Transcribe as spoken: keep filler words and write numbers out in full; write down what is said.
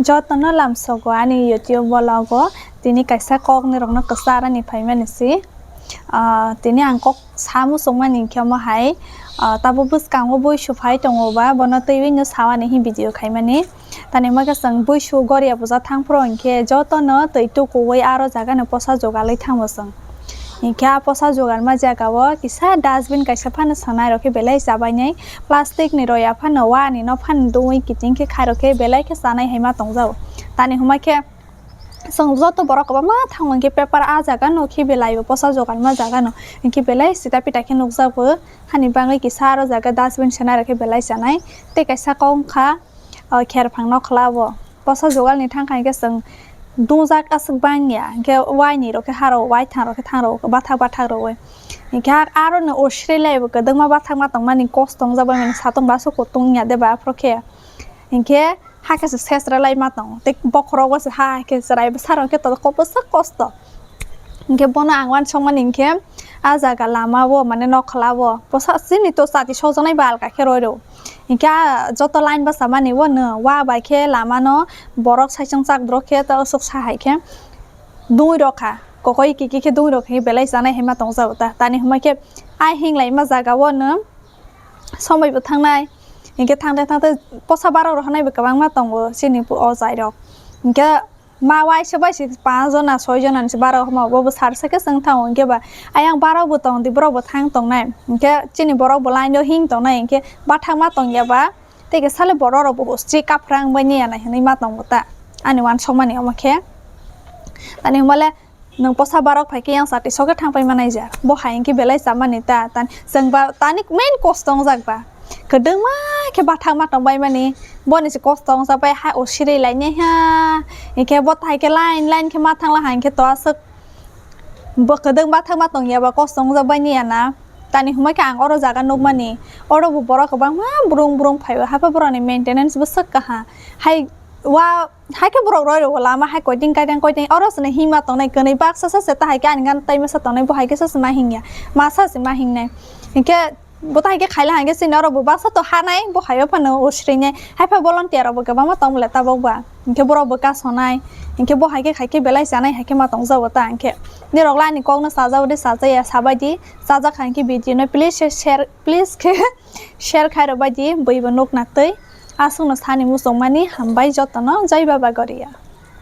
Jotono lamsogo ani YouTube vlog o, tini kaisa kok ni rokno kwchar ani phaimani si. Ah, tini ang kok samo chwngmani hinkhe omo hai, ah, tabuk bwskango buisu phai tongo ba, bono twiwi no sawani hi video khaimani. Tani hwnkhe chwng buisu goria puja thang phuru hinkhe jotono twi tukuwi aro jaga no posa jogalwi thango chwng. Hinkhe a posa jogalma jaga o kisa dustbin kaisa phano sanai rok khe belai chabainai. Plastic ni roya phano, wani no phano dungwi kiting khe khairok khe belai khe chanai hai ma tongjago. Tani hwnba khe chwng joto borok kwbangma thango hinkhe paper a jaga no khe belai bo posa jogalma jaga no hinkhe belai sita pita khe nukjago. Hani bagwi kisa aro jaga dustbin sanai rok khe belai chanai. Tei kaisa kok wngkha, o, kherphang nokhla o. Posa jogalni thangkha hinkhe chwng dungjak aswk bangya, hinkhe waini rok khe haro, waithang rok khe thang rok, bathak bathak rogwi. Hinkhe ar-, aro no osre lai bo kwdwkma bathakma tongmani kos tongjak bai mani satung baso kutung ya de ba aphuru khe. Hinkhe hakhe se sesra lai ma tongo. Tei bokhorok bo se ha hai khe chwrai bwsa rok khe to kobwsa kosto. Hinkhe bono ang uansukmani hinkhe a jaga lama o mane nokhla o posa chini to chati sokjaknai ba alka khe roi rw. Hinkhe a joto line bwchamani o nw wa bai khe lama no borok saichung chak drok khe to aswk sa hai khe dungwi rok kha, kokoi kiki khe dungwi rok khe belai chanai hai ma tongjago ta. Tani hwnba khe a hinglai ma jaga o nw somoi bo thangnai. Hinkhe thangte thangte posa barok rok hanai bo kwbangma tongo chini o jai rok. Hinkhe ma waisa bai se panch jona, soi jona ni se barok hwnba bo, bo sar sa khe chwng thango. Hinkhe ba ayang barok bo tong di, borok bo thang tongnai. Hinkhe chini borok bo line o hing tongnai, hinkhe bathakma tongya ba tei khe sale borok rok bo hoschi kaphrang bai niya nai hinwi ma tongo ta. Ani uansukmani omo khe tani hwnba le nwng posa barok phai khe yang chati sokhe thang pai manai ja. Bo hai hinkhe belai chamani ta, tan-, chwng ba tani main kosto wngjak ba. Kwdwngma khe bathakma tong bai mani. Boni se kosto wngjak bai ha o siri lai nai ha. Hinkhe bo tai khe line line khe ma thang la ha hinkhe to aswk bo kwdwng bathakma tong ya ba kosto wngjak bai niya na. Tani hwnba khe ang oro jaga nukmani. Oro bo borok kwbangma brung brung phai o. Haikhe borok ni maintenance bwswk kaha. Hai wa Haikhe borok roi rw lama hai koiting kaitang koiting oro chwngno hima tongnai kwnwi baksa sa se ta haikhe ani gana tai masa tongnai bo haikhe sa se ma hingya masa se ma hingnai hinkhe bo ta haikhe khaila haikhe chini oro bo baksa to hanai bo haio phano usrinai haipha volunteer rok bo kwbangma tong bwle tabok ba hinkhe borok bo kasonai hinkhe bo haikhe khaikhe belai chanai haikhe ma tongjago ta hinkhe nirok le ani kokno sajao de sajaya sabaidi sajak haikhe video no please share please khe share khairok baidi buibo nukna twi aswkno sani muchungmani hambai jotono jai baba goria.